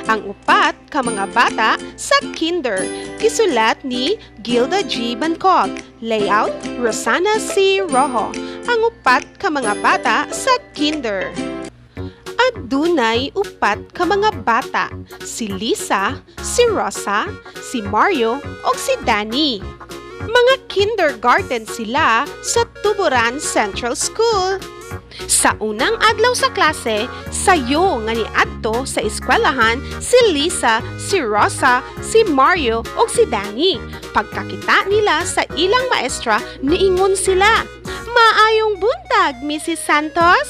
Ang upat ka mga bata sa kinder. Gisulat ni Gilda G. Bangkok. Layout, Rosana C. Rojo. Ang upat ka mga bata sa kinder. Adunay upat ka mga bata. Si Lisa, si Rosa, si Mario, ug si Danny. Mga kindergarten sila sa Tuburan Central School. Sa unang adlaw sa klase, sayo nga niadto sa eskwelahan si Lisa, si Rosa, si Mario ug si Danny. Pagkakita nila sa ilang maestra, niingon sila, "Maayong buntag, Mrs. Santos!"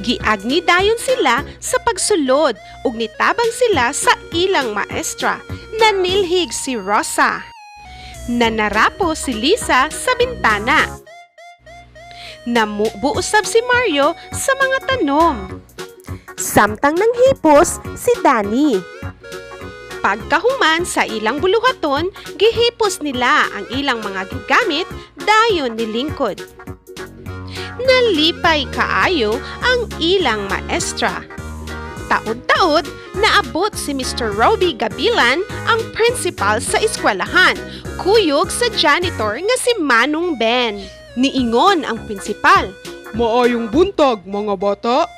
Giagni dayon sila sa pagsulod ug nitabang sila sa ilang maestra. Nanilhig si Rosa. Nanarapo si Lisa sa bintana. Namubo usab si Mario sa mga tanom. Samtang nanghipos si Danny. Pagkahuman sa ilang buluhaton, gihipos nila ang ilang mga gigamit, dayon nilingkod. Nalipay kaayo ang ilang maestra. Taod-taod, naabot si Mr. Roby Gabilan, ang principal sa eskwelahan, kuyog sa janitor nga si Manong Ben. Niingon ang principal, "Maayong buntag, mga bata."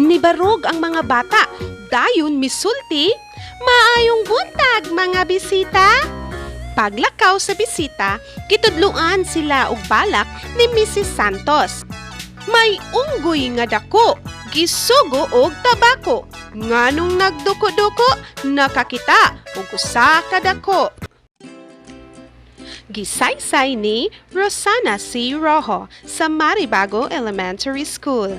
Nibarog ang mga bata, dayon misulti, "Maayong buntag, mga bisita!" Paglakaw sa bisita, gitudluan sila og balak ni Mrs. Santos. May unggoy nga dako, gisugo og tabako. Nganong nagduko-duko, nakakita og usa ka dako. Gisaysay ni Rosana C. Rojo sa Maribago Elementary School.